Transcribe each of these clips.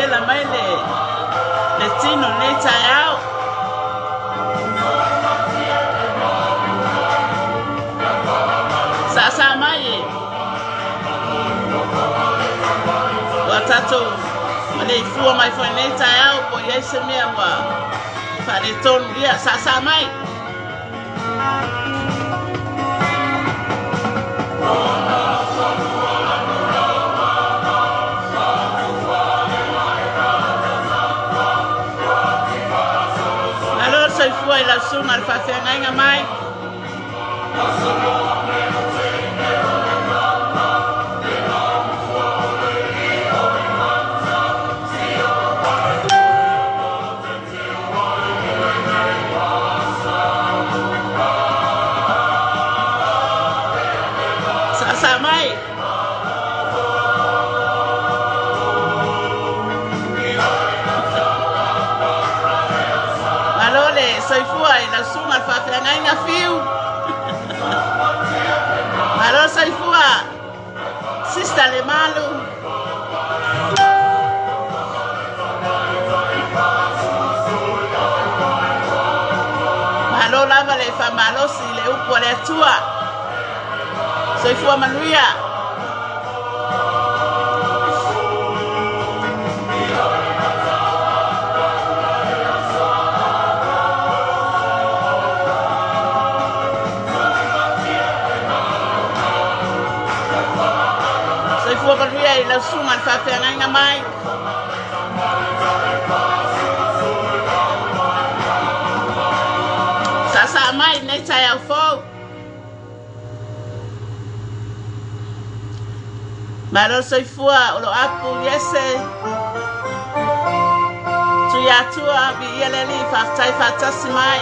vela mai le tino lenei taeao. Saasaa mai e ua tatou maleifua mai foi lenei taeao po o i ai se mea ua faaletonu. Ia, saasaa mai. Malo le soifua i lau susuga le faafeagaiga mai. Saasaa mai. Malo le soifua i lau susuga le faafeagaiga Fiu. Malo le soifua Sister Lemalu. Malo lava le faamalosi i le upu a le Atua. Soifua manuia. Soifua manuia i lau susuga le faafeagaiga mai. Saasaa mai lenei taeao fou. Malo le soifua o lo apu Iese. Tuiatua, viia le Alii, faafetai faatasi mai.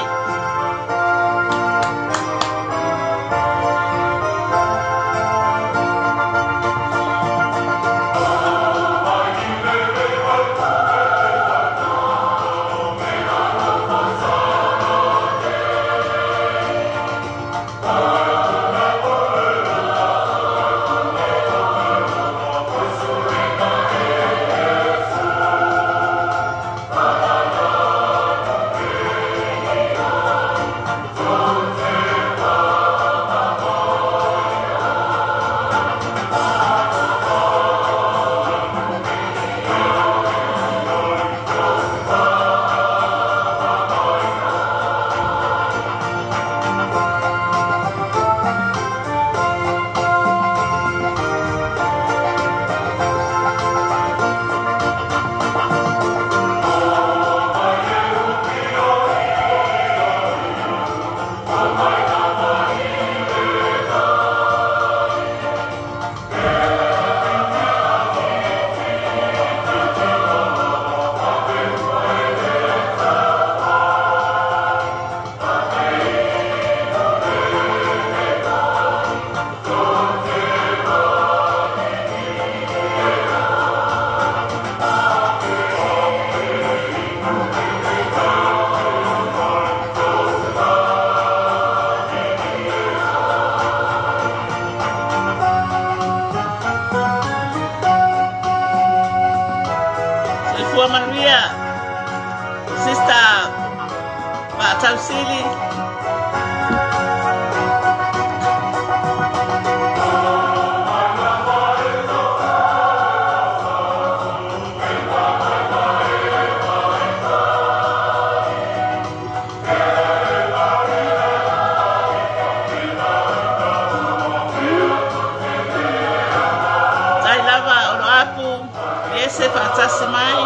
Soifua manuia, Sister Vaatausili. Tai lava o lo apu, Iese faatasi mai.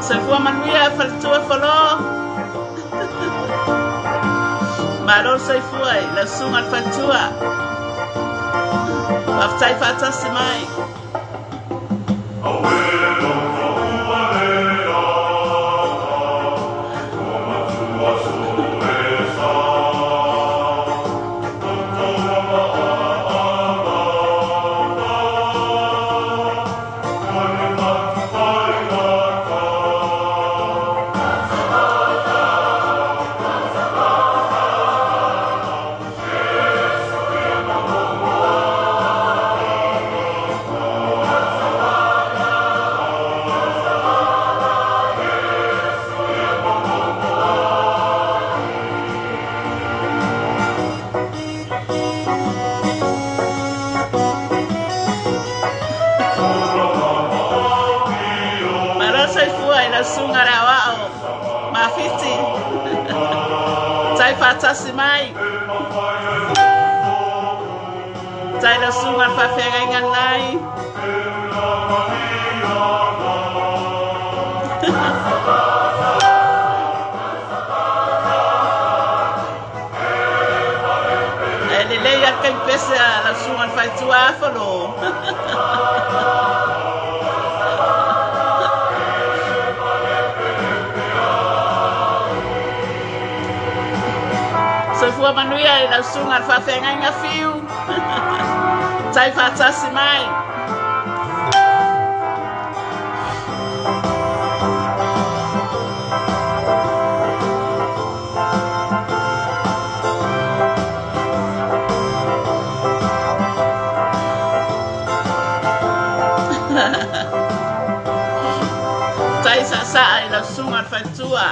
Soifua manuia faletua folo. Malo le soifua i lau susuga i le faletua. Faafetai faatasi mai. Malo le soifua i lau susuga i le aoao Mafiti. Tai faatasi mai. Tai lau susuga i le faafeagaiga lenai. E lelei lava le taimi pese a lau susuga i le faletua Afolo. Soifua manuia i lau susuga i le faafeagaiga Fiu. Tai faatasi mai. Tai saasaa i lau susuga i le faletua.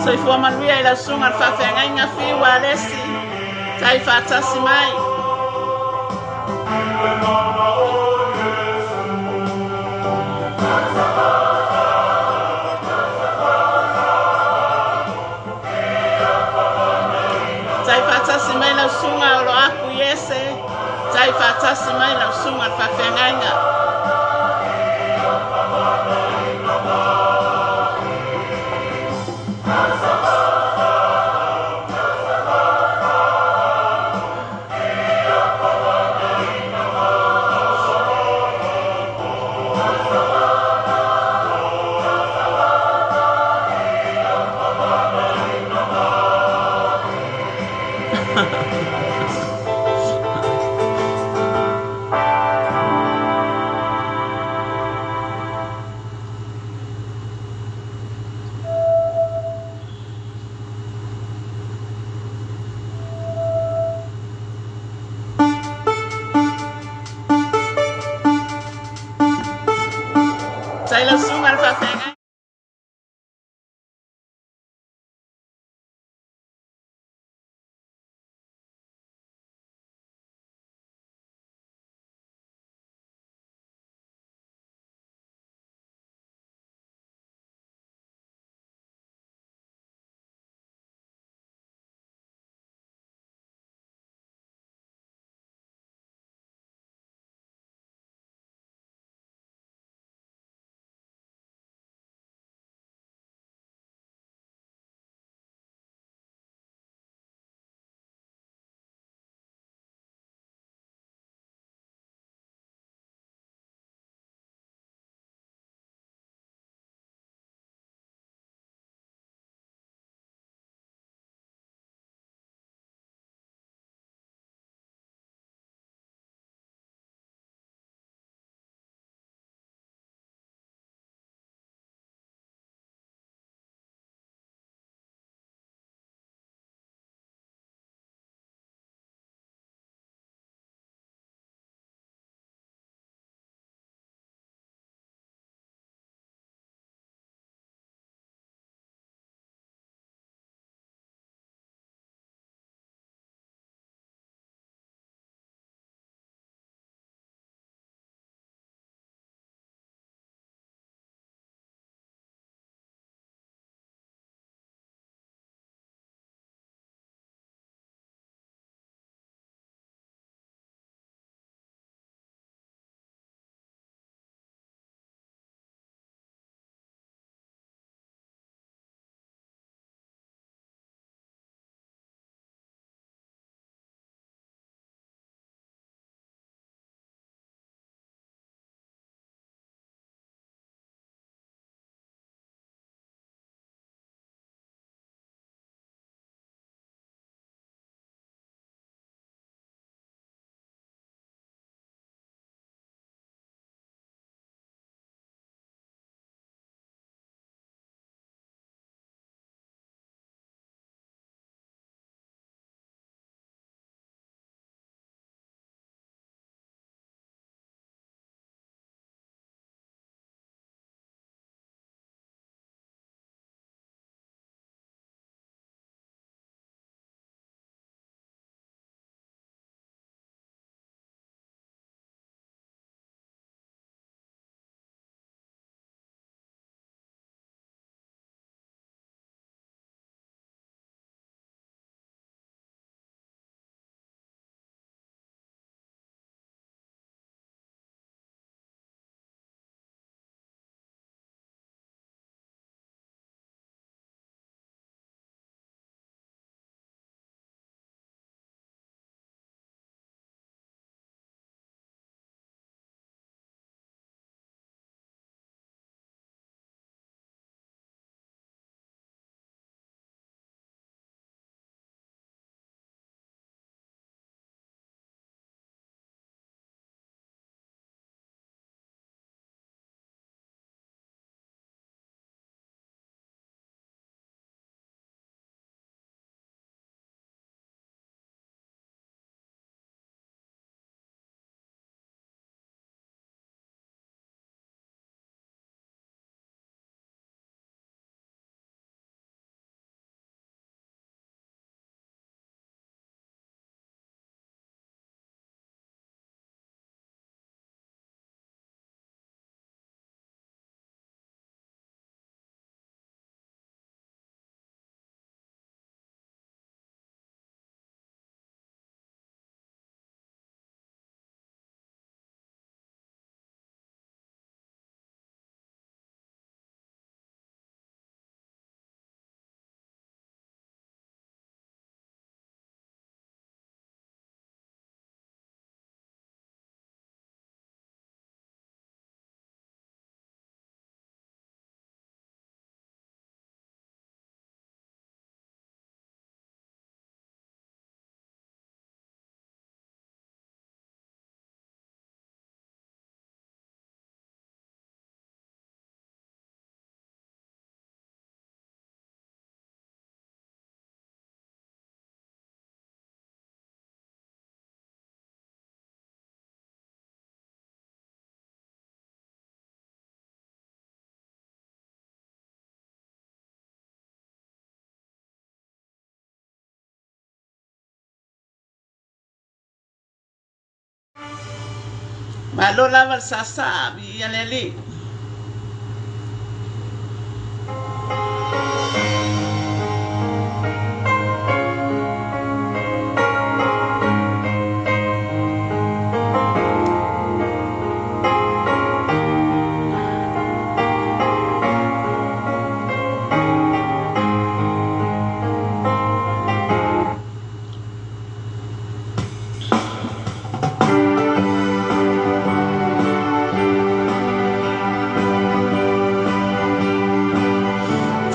Soifua manuia i lau susuga i le faafeagaiga Fiu Alesi. Tai faatasi mai. Tai faatasi mai lau susuga o lo aku Iese. Tai faatasi mai lau susuga i le faafeagaiga. Malo lava le saasaa, viia le Alii.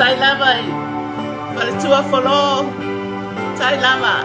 Tai lava i faletua Folo, tai lava.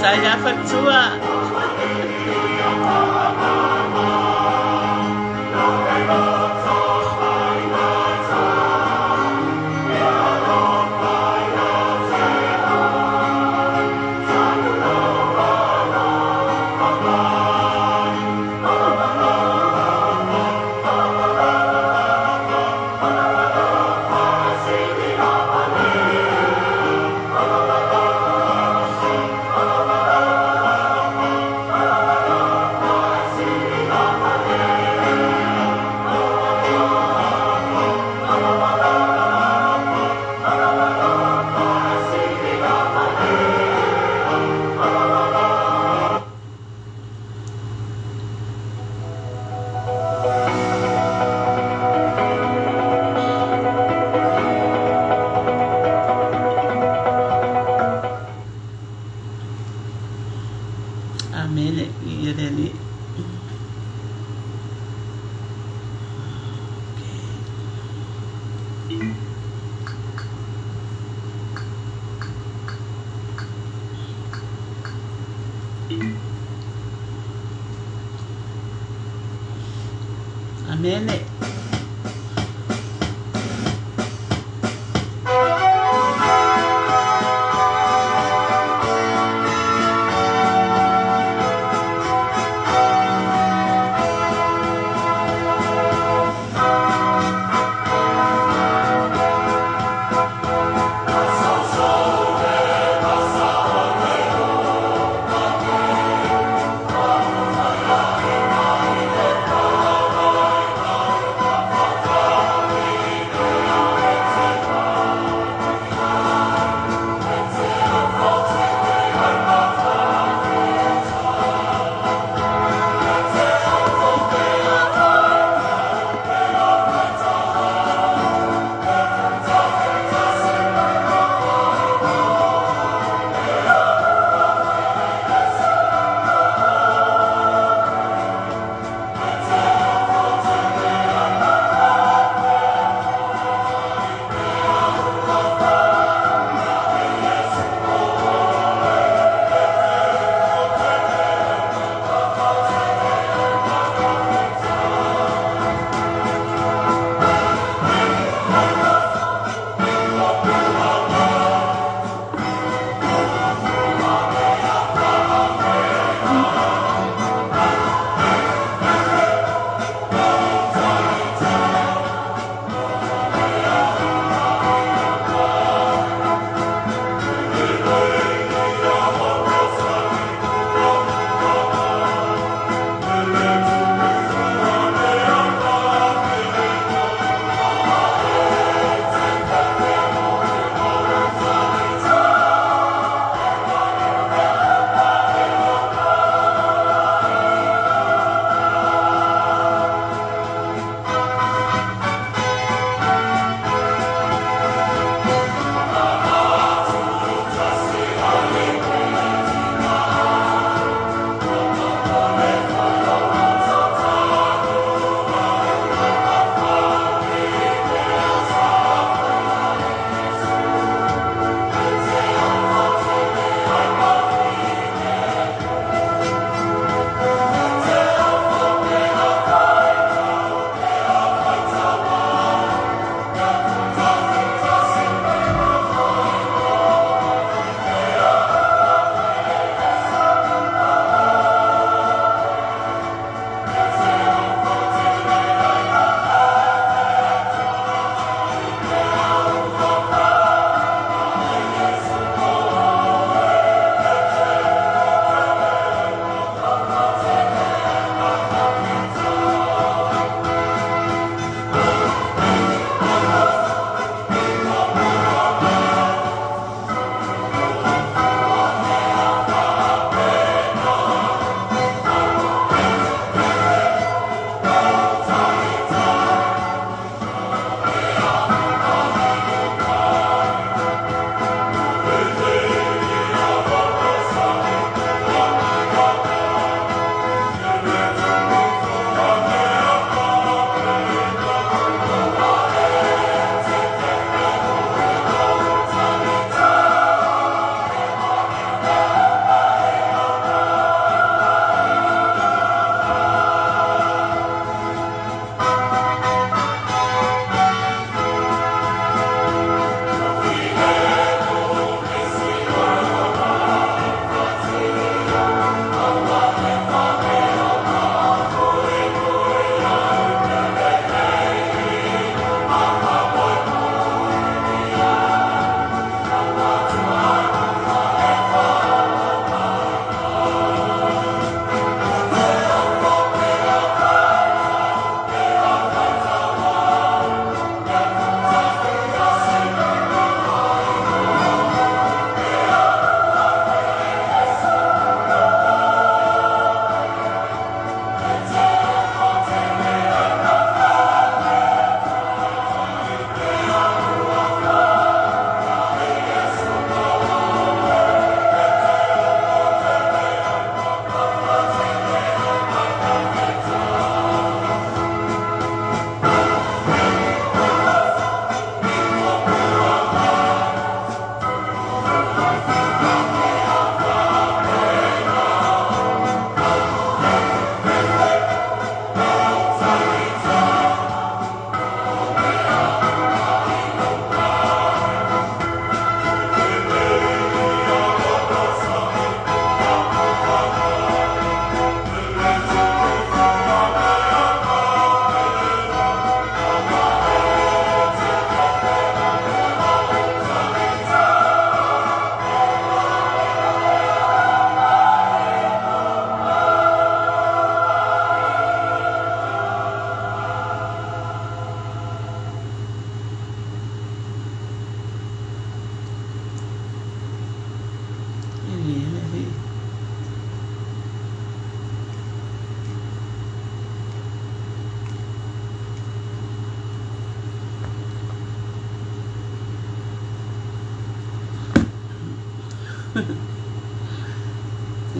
Tai lava faletua. Amene, viia le Alii. Amene.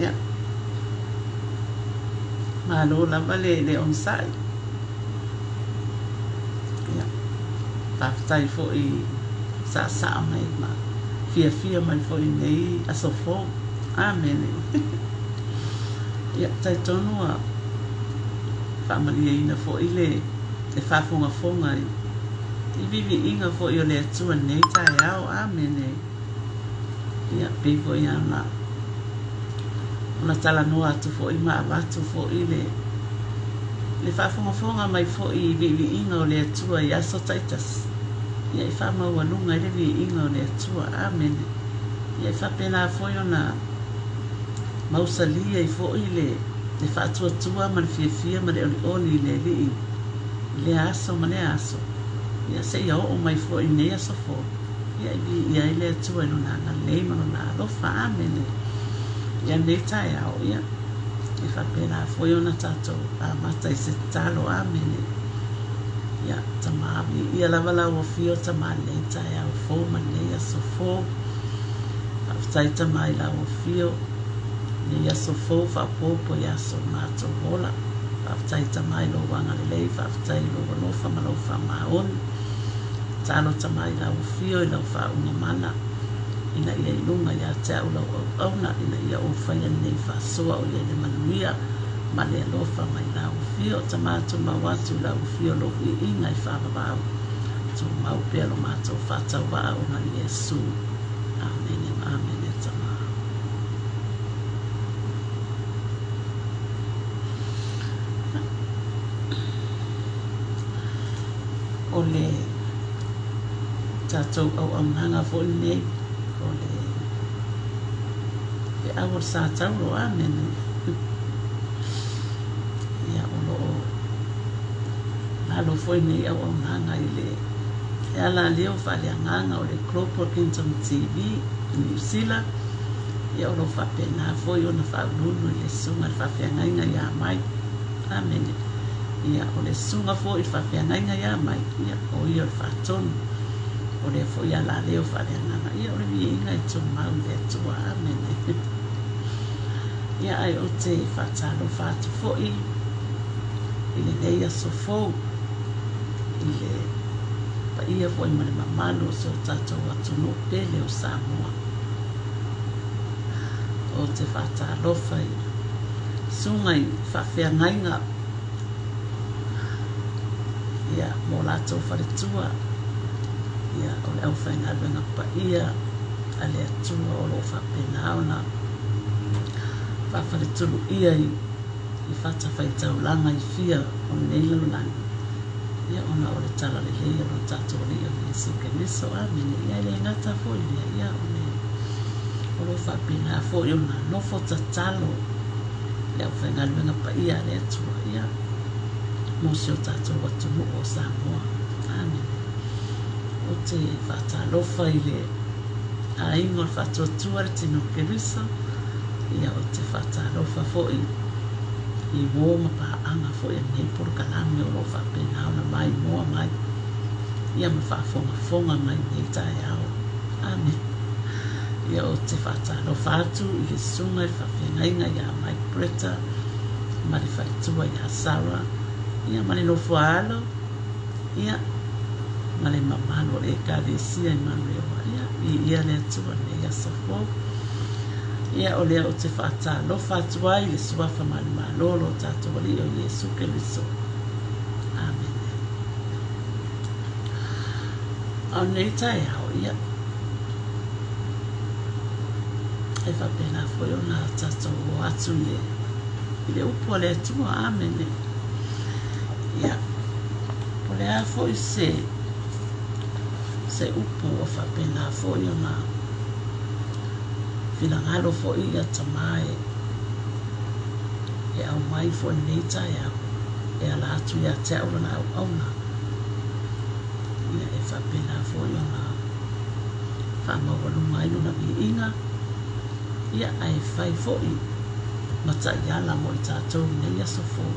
Ia. Malo lava le le onosai. Ia. Faafetai foi saasaa mai ma fiafia mai foi i lenei aso fou. Amene. Ia, talitonu ua faamalieina foi le le faafogafoga i i viiviiga foi o le Atua i lenei taeao. Amene. Ia, pei foi ona ona talanoa atu foi ma avatu foi le le faafogafoga mai foi i viiviiga o le Atua i aso taitasi, ia e faamaualuga ai le viiga o le Atua. Amene. Ia e faapena foi ona mausali ai foi le le faatuatua ma le fiafia ma le olioli i le Alii i lea aso ma lea aso, ia seia oo mai foi i lenei aso fou, ia e viia ai le Atua i Lona agalelei ma Lona alofa. Amene. Ia lenei taeao, ia e faapena foi ona tatou amata i se tatalo. Amene. Ia, Tama, viia lava lau afio, Tama, i lenei taeao fou ma lenei aso fou. Faafetai, Tama, i lau afio, lenei aso fou faaopoopo i aso o matou ola. Faafetai, Tama, i lou agalelei, faafetai i lou alofa ma lou faamaoni. Tatalo, Tama, i lau afio i lau faauuga mana, ina ia i luga ia te au lau auauna, ina ia ou faia lenei faasoa o i ai le manuia ma le alofa mai lau afio. Tama, tumau atu i lau afio lou viiga e faavavau. Tumau pea lo matou faatauvaa ona o Iesu. Amene ma amene, Tama. O le tatou auaunaga foi lenei, o le feau o le sa taulo. Amene. Ia, o lo o lalo foi nei auaunaga i le e ala leo faaleagaga o le Global Kingdom TV i Niu Sila. Ia, o lo o faapena foi ona faauluulu i le susuga i le faafeagaiga ia Mike. Amene. Ia, o le susuga foi i le faafeagaiga ia Mike, ia, o ia o le faatonu o lea foi alaleo faaleagaga. Ia, o le viiga e tumau i le Atua. Amene. Ia, ae ou te faatalofa atu foi i lenei aso fou i le paia foi ma le mamalu o si o tatou atunuu pele o Samoa. Ou te faatalofa i susuga i faafeagaiga ia mo latou faletua, ia o le aufaigaluega paia a le Atua o lo o faapena ona faafaletuluia i i fatafaitaulaga i fia o lenei lalolagi, ia ona o le talalelei o lo tatou Alii o Iesu Keriso. Amene. Ia e le gata foi i lea, ia o le o lo o faapena foi ona nofo tatalo le aufaigaluega paia a le Atua, ia, mo si o tatou atunuu o Samoa. Amene. Ou te faatalofa i le aiga o le Faatuatua le Tino o Keriso, ia, ou te faatalofa foi i uo ma paaga foi a lenei polokalame o lo o faapena ona maimoa mai, ia ma faafogafoga mai i lenei taeao. Amene. Ia, ou te faatalofa atu i le susuga i le faafeagaiga ia Mike Bretta ma le faletua ia Sarah, ia ma le nofo a alo, ia, ma le mamalu o le Ekalesia i Manurewa. Ia, viia le Atua i lenei aso fou. Ia, o lea ou te faatalofa atu ai i le Suafa manumalo o lo tatou Alii o Iesu Keriso. Amene. A o lenei taeao, ia, e faapena foi ona tatou o atu i le, i le upu a le Atua. Amene. Ia, po o le a foi se, se upu ua faapena foi ona finagalo foi ia Tama e, e aumai foi lenei taeao e ala atu ia te au lana auauna. Ia, e faapena foi ona faamaualuga ai lona viiga, ia, ae fai foi ma taiala mo i tatou i lenei aso fou.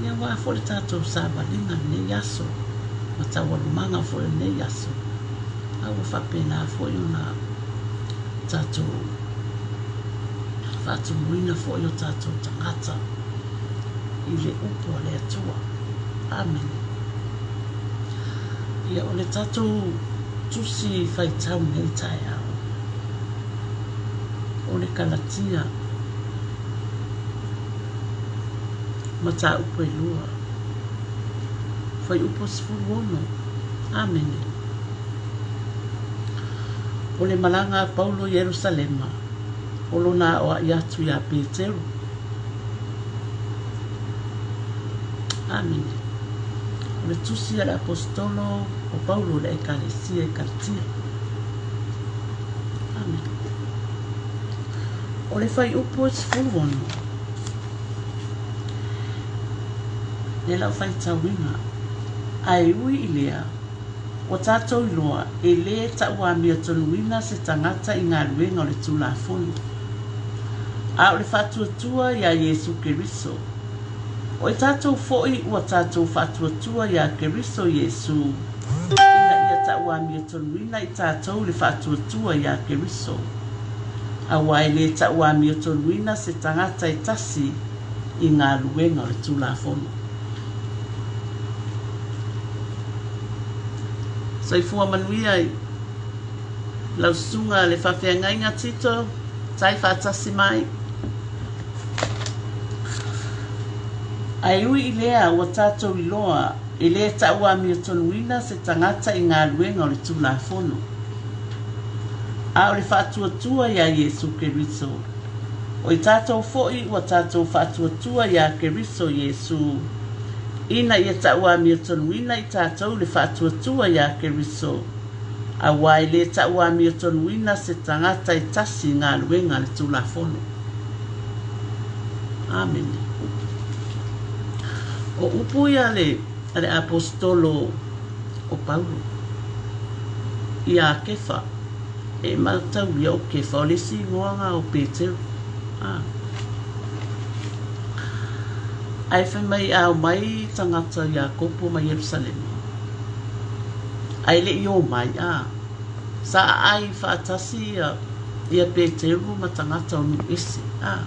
Ia, aua foi le tatou savaliga i lenei aso ma taualumaga foi o lenei aso, a ua faapena foi ona tatou Faatumuina foi o tatou tagata i le upu a le Atua. Amene. Ia, o le tatou tusi faitau nei taeao, o le Kalatia mataupu e 2, fuaiupu 16. Amene. O le malaga a Paulo i Ierusalema, o lona aoai atu iā Peteru. Amene. O le tusi a le Aposetolo o Paulo i le Ekalesia i Kalatia. Amene. O le fuaiupu e 16, lea lau faitauina, ae ui i lea, Ua tatou iloa, e lē tauamiatonuina se tagata i galuega o le Tulafono, a o le faatuatua iā Iesu Keriso. O i tatou foi ua tatou faatuatua iā Keriso Iesu, ina ia tauamiatonuina i tatou le faatuatua iā Keriso. Aua e lē tauamiatonuina se tagata e tasi i galuega o le Tulafono. Soifua manuia i lau susuga le faafeagaiga Tito, tai faatasi mai. Ae ui i lea ua tatou iloa e le tauamiotonuina se tagata i galuega o le Tulafono, a o le faatuatua iā Iesu Keriso. O i tatou foi ua tatou faatuatua iā Keriso Iesu, ina ia tauamiotonuina i tatou le faatuatua iā Keriso, auā e le tauamiotonuina se tagata e tasi i galuega a le Tulafono. Amene. O upu ia a le, a le Aposetolo o Paulo iā Kefa. E mataulia o Kefa o le isi igoa o Peteru. A. Ae fai mai a omai tagata o Iakopo ma Ierusalema, ae le i omai, a, sa aai faatasi ia, ia Peteru ma tagata o nuu ese, a,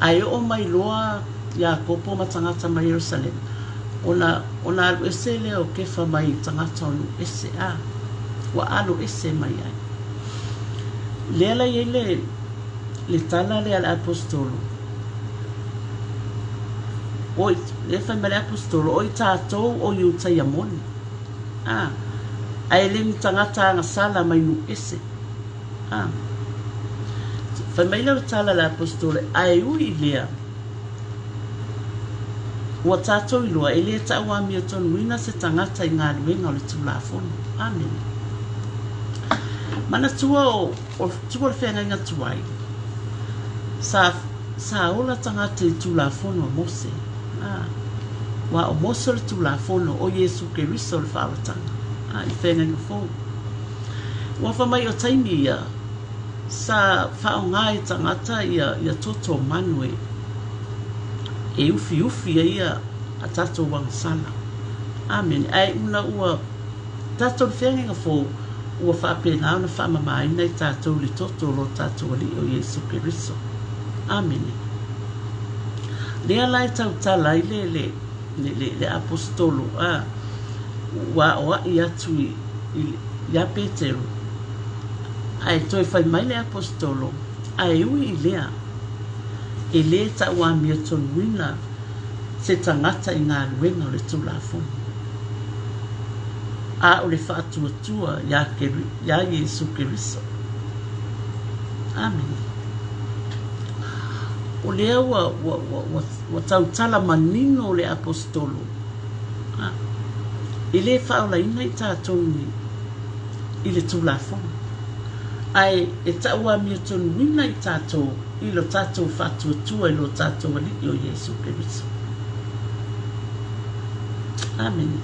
ae oo mai loa Iakopo ma tagata mai Ierusalema, ona, ona alu ese lea o Kefa mai tagata o nuu ese, a, ua alo ese mai ai. Lea la i ai le, le tala lea a le Aposetolo, o i, lea fai mai le Aposetolo, o i tatou o Iutaia moni, a, ae le ni tagata agasala mai nuu ese. A. Fai mai lea o le tala a le Aposetolo, ae ui i lea, Ua tatou iloa e le tauamiotonuina se tagata i galuega o le Tulafono. Amene. Manatua o, o tua o le feagaiga tuai, sa, sa ola tagata i Tulafono a Mose. A, ua o Mose o le Tulafono, o Iesu Keriso o le faaolataga. A, i feagaiga fou. Ua fa mai o taimi ia, Sa faaaoga e tagata ia ia toto manu e e ufiufi ai ia a tatou agasala. Amene. Ae una ua tatou le feagaiga fou, ua faapena ona faamamaina i tatou le toto o lo tatou Alii o Iesu Keriso. Amene. Lea la e tautala ai le le le le, le aposetolo a ua aoai atu i, i, iā Peteru Ae toe fai mai le Aposetolo, Ae ui i lea, e lē tauamiotonuina se tagata i galuega o le Tulafono, a o le faatuatua iā iā Iesu Keriso. Amene. O lea ua, ua, ua, ua, ua tautala manino le Aposetolo, a, e lē faaolaina i tatou ni, i le Tulafono, ae e tauamiotonuina i tatou i lo tatou faatuatua i lo tatou Alii o Iesu Keriso. Amene.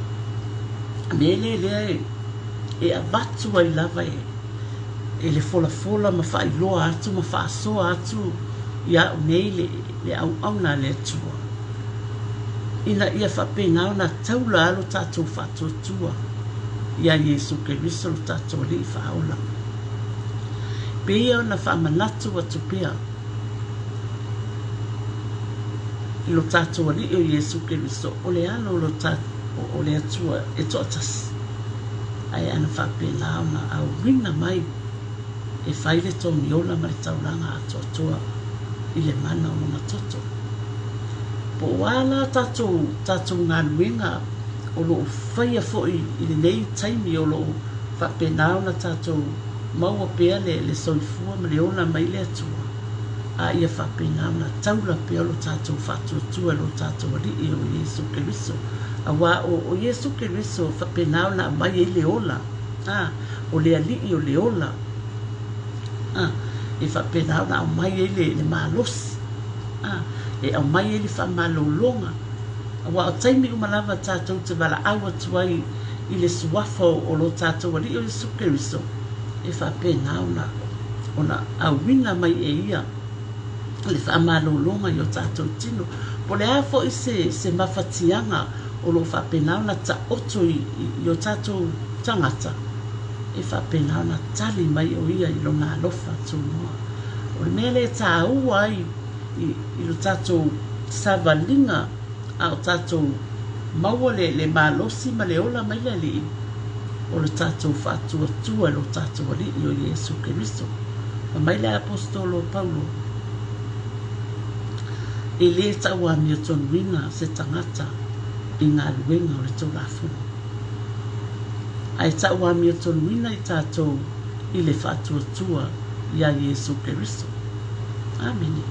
Me le lea e, e avatu ai lava e, e le folafola ma faailoa atu ma faasoa atu ia au nei le, le auauna a le Atua, ina ia faapena ona taula lo tatou faatuatua iā Iesu Keriso lo tatou Alii Faaola. Pei ona faamanatu atu pea, i lo tatou Alii o Iesu Keriso, o le Alo o lo o le Atua e toatasi, ae ana faapena ona auina mai e fai le togiola ma le taulaga atoatoa i le mana o lona toto. Po o a la tatou tatou galuega o lo o faia foi i lenei taimi o lo o faapena ona tatou maua pea le le soifua ma le ola mai le Atua, a ia faapena ona taula pea lo tatou faatuatua i lo tatou Alii o Iesu Keriso. Aua o, o Iesu Keriso faapena ona aumai ai le ola, a, o le Alii o le ola, a, e faapena ona aumai ai le, le malosi, a, e aumai ai le faamalologa. Aua o taimi uma lava tatou te valaau atu ai i le Suafa o lo tatou Alii o Iesu Keriso, e faapena ona, ona auina mai e Ia le faamalologa i o tatou tino. Po o le a foi se, se mafatiaga o lo o faapena ona taoto i, i, i o tatou tagata, e faapena ona tali mai o Ia i Lona alofa tunoa. O le mea lea e tāua ai i, i lo tatou savaliga a o tatou maua le, le malosi ma le ola mai le Alii, o le tatou faatuatua i lo tatou Alii o Iesu Keriso. Fai mai le Aposetolo o Paulo, E lē tauamiotonuina se tagata i galuega o le Tulafono, ae tauamiotonuina i tatou i le faatuatua iā Iesu Keriso. Amene.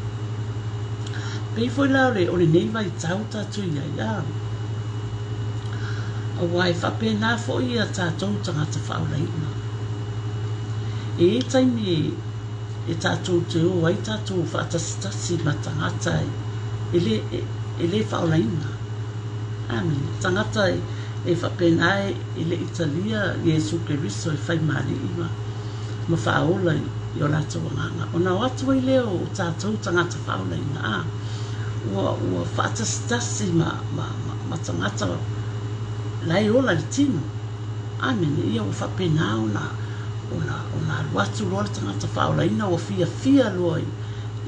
Pei foi la o le, o lenei vaitau tatou i ai, a, aua e faapena foi ia tatou tagata faaolaina. E i ai taimi e, e tatou te o ai tatou faatasitasi ma tagata e, e, e, e le faaolaina. Amene. Tagata e, e faapena e, e le i talia Iesu Keriso e fai ma Alii ma, ma faaola i, i o latou agaga. Ona o atu ai lea o tatou tagata faaolaina, a, ua, ua faatasitasi ma, ma, ma, ma tagata la e ola i le tino. Amene. Ia ua faapena ona, ona, ona alu atu loa le tagata faaolaina ua fiafia loa i,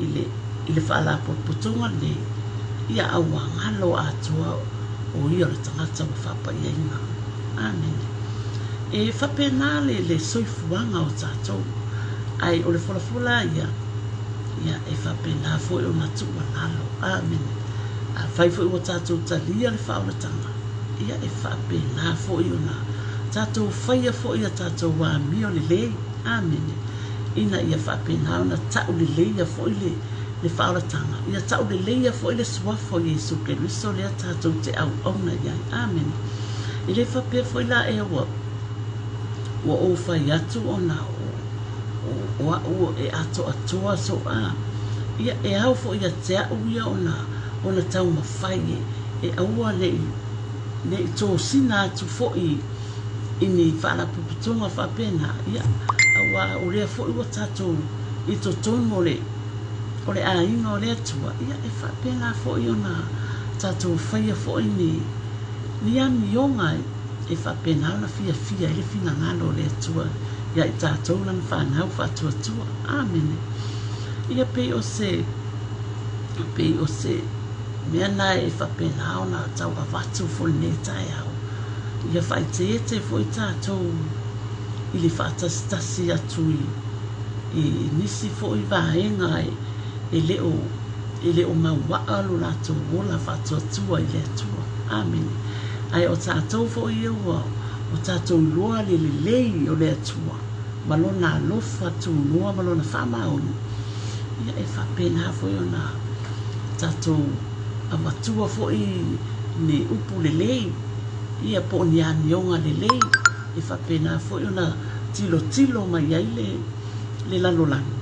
i le, i le faalapotopotoga lenei, ia a ua galo atoa o ia o le tagata ua faapaiaina. Amene. E faapena le, le soifuaga o tatou, ae o le folafola ia, ia e faapena foi ona tuualalo. Amene. Afai foi ua tatou talia le faaolataga, ia e faapena foi ona tatou faia foi a tatou amio lelei. Amene. Ina ia faapena ona tauleleia foi le, le faaolataga, ia tauleleia foi le Suafa o Iesu Keriso lea tatou te auauna i ai. Amene. E le faapea foi la ea ua, ua ou fai atu ona o, o, o a'u e atoatoa so a, ia e ao foi ia te a'u ia ona, ona taumafai e, e aua ne i, ne i tosina atu foi i ni faalapotopotoga faapena, ia, aua o lea foi ua tatou i totonu o le, o le aiga o le Atua, ia, e faapena foi ona tatou faia foi ni, ni amioga e faapena ona fiafia ai le finagalo o le Atua iā i tatou lana fanau faatuatua. Amene. Ia pei o se, pei o se mea na e faapena ona tau avatu foi lenei taeao. Ia faaeteete foi tatou i le faatasitasi atu i, i nisi foi vaega e, e le o, e le o mauaa lo latou ola faatuatua i le Atua. Amene. Ae o tatou foi ia ua o tatou iloa le lelei o le Atua ma Lona alofa tunoa ma Lona faamaoni, ia e faapena foi ona tatou avatua foi ni upu lelei, ia po o ni amioga lelei, e faapena foi ona tilotilo mai ai le, le lalolagi,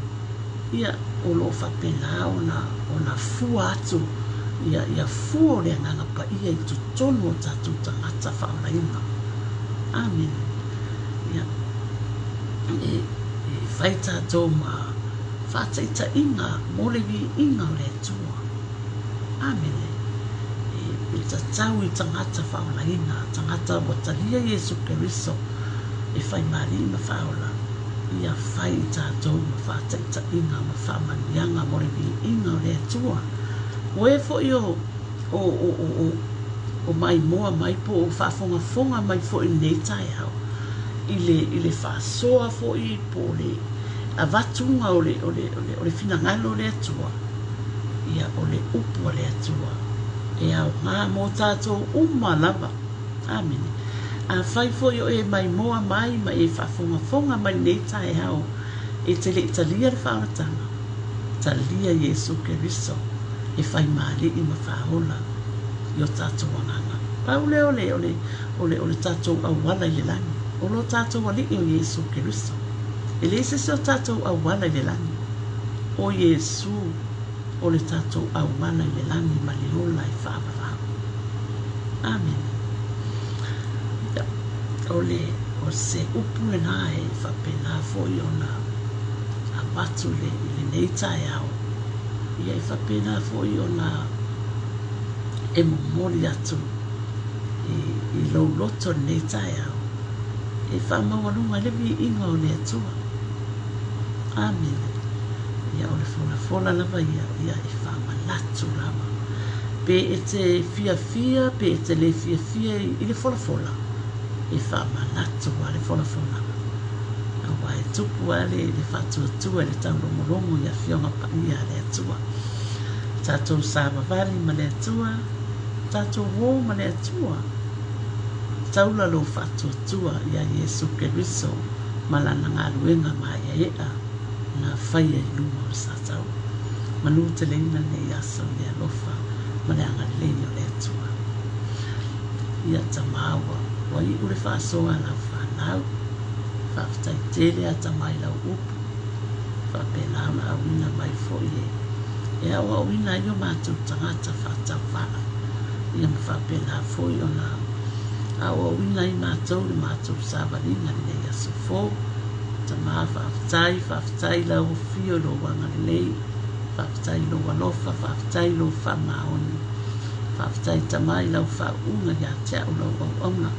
ia, o lo o faapena ona, ona fua atu ia, ia fua o le Agaga Paia i totonu o tatou tagata faaolaina. Amene. Ia, e, e fai tatou ma faataitaiga mo le viiga o le Atua. Amene. E, e tatau i tagata faaolaina, tagata ua talia Iesu Keriso e fai ma Alii ma Faaola, ia fai i tatou ma faataitaiga ma faamanuiaga mo le viiga o le Atua. O e foi o, o, o, o, o, o maimoa mai po o faafogafoga mai foi i lenei taeao i le, i le faasoa foi po o le avatuga o le, o le, o le, o le finagalo o le Atua, ia o le upu a le Atua e aoga mo tatou uma lava. Amene. Afai foi o e maimoa mai ma e faafogafoga mai lenei taeao e te le i talia le faaolataga, talia Iesu Keriso e fai ma Alii ma Faaola i o tatou agaga. Pau lea o le, o le, o le, o le tatou auala i le lagi, o lo tatou Alii o Iesu Keriso. E leai se isi o tatou auala i le lagi, o Iesu o le tatou auala i le lagi ma le ola e faavavau. Amene. Ia, o le, o se upu lena e faapena foi ona avatu i le, i lenei taeao, ia e faapena foi ona e momoli atu i, i lou loto i lenei taeao, e faamaualuga ai le viiga o le Atua. Amene. Ia, o le folafola lava ia, ia e faamanatu lava. Pe e te fiafia, pe e te le fiafia i le folafola, e faamanatu lava le folafolaga. Aua e tupu lava le, le faatuatua i le taulogologo i Afioga Paia a le Atua. Tatou savavali ma le Atua, tatou uō ma le Atua. Taula lou faatuatua iā Iesu Keriso ma Lana galuega maeaea na faia i luma o le Sataua. Manuteleina lenei aso i le alofa ma le agalelei o le Atua. Ia Tama ua, ua iu le faasoa a lau fanau. Faafetai tele a Tama i lau upu. Faapena ona auina mai foi e, e aoaoina ai o matou tagata faatauvaa. Ia ma faapena foi ona aoaoina ai matou i le matou savaliga i lenei aso fou. Tama, faafetai, faafetai i lau afio i lou agalelei, faafetai i lou alofa, faafetai i lou faamaoni. Faafetai Tama i lau faauuga ia te au lau auauna.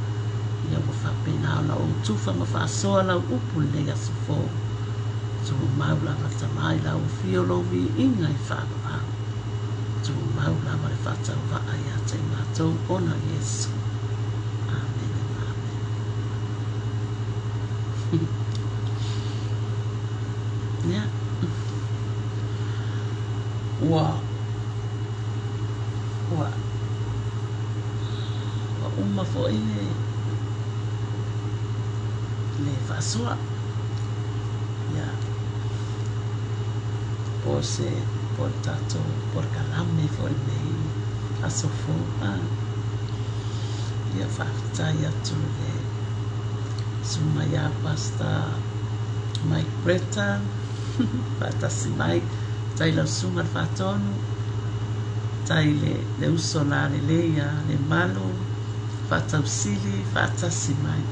Ia ua faapena ona ou tufa ma faasoa lau upu i lenei aso fou. Tumau lava Tama i lau afio lou viiga e faavavau. Tumau lava le faatauvaa ia te i matou ona o Iesu. Amene. Amene. Ia. Ua ua ua uma foi le le faasoa. Ia. Po o se po o le tatou polokalame foi lenei aso fou. Ah. Ia faafetai atu i le susuga ia Pastor Mike Bretta faatasi mai. Faafetai i lau susuga i le Faatonu. Faafetai i le, le uso lalelei ia Lemalu, Faatausili faatasi mai.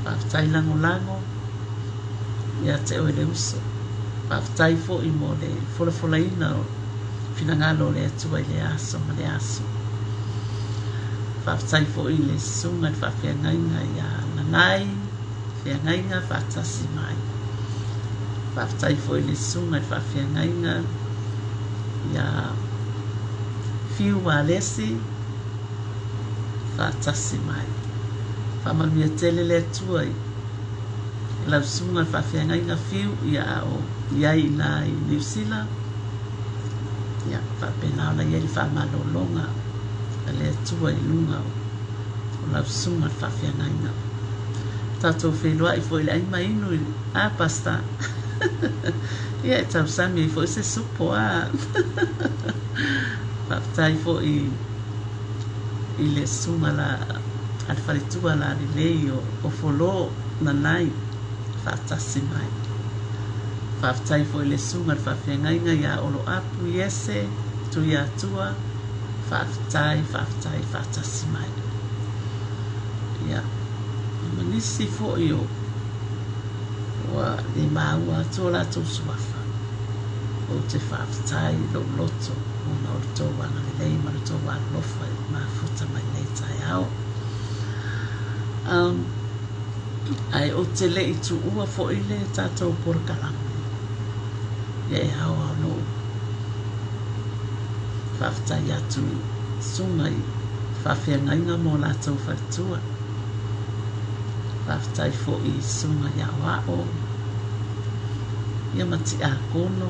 Faafetai lagolago ia te oe le uso. Faafetai foi mo le folafolaina o finagalo o le Atua i lea aso ma lea aso. Faafetai foi i le susuga i le faafeagaiga ia Nanai, feagaiga faatasi mai. Faafetai foi i le susuga i le faafeagaiga ia Fiu Alesi, faatasi mai. Faamanuia tele le Atua i lau susuga i le faafeagaiga Fiu ia a o i ai i ina i Niu Sila. Ia, faapena ona i ai le faamalologa a le Atua i luga o lau susuga i le faafeagaiga. Tatou feiloai foi i le ai ma inu i le... A, Pastor? Ia, e tausami ai foi se supo, a? Faafetai foi i le susuga la a le faletua lalelei o, o Folo Nanai faatasi mai. Faafetai foi i le susuga i le faafeagaiga ia Oloapu Iese Tuiatua, faafetai, faafetai faatasi mai. Ia, ma nisi foi o ua le maua atu o latou suafa. Ou te faafetai i lou loto ona o le tou agalelei ma le tou alolofa i mafuta mai nei taeao. Um, ae ou te le i tuua foi le tatou polokalame. Ia e ao ao lou faafetai atu i Susuga i faafeagaiga ma o latou faletua. Faafetai foi i Susuga i Aoao ia ma Tiakono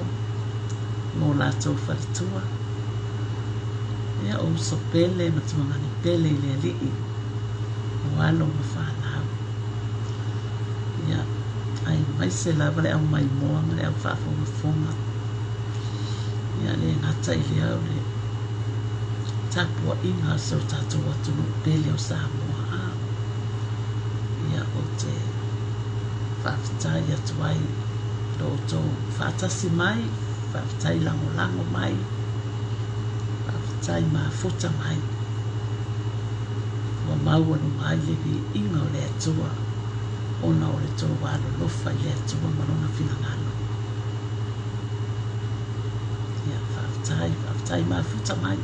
ma o latou faletua. Ia o uso pele ma tuagane pele i le Alii, o alo ma fanau. Ia, aemaise lava le au maimoa ma le au faafogafoga. Ia, le gata i lea o le tapuaiga a si o tatou atunuu pele o Samoa. A, ia, ou te faafetai atu ai i lo outou faatasi mai, faafetai lagolago mai, faafetai mafuta mai. Ua maualuga ai le viiga o le Atua ona o le tou alolofa i le Atua ma Lona finagalo. Ia, faafetai, faafetai mafuta mai.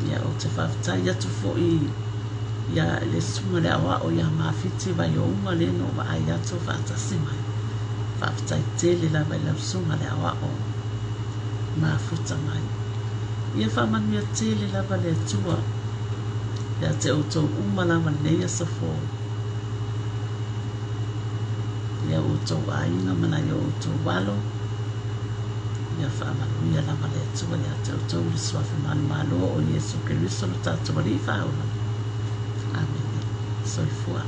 Ia, ou te faafetai atu foi ia le susuga le aoao ia Mafiti Vaiouga lea na ou vaai atu o faatasi mai. Faafetai tele lava i lau susuga le aoao mafuta mai. Ia faamanuia tele lava le Atua ia te outou uma lava lenei aso fou. Ia outou aiga ma nai o outou alo, ia faamanuia lava le Atua ia te outou i le Suafa manumalo o Iesu Keriso lo tatou Alii Faaola. Amene. Soifua.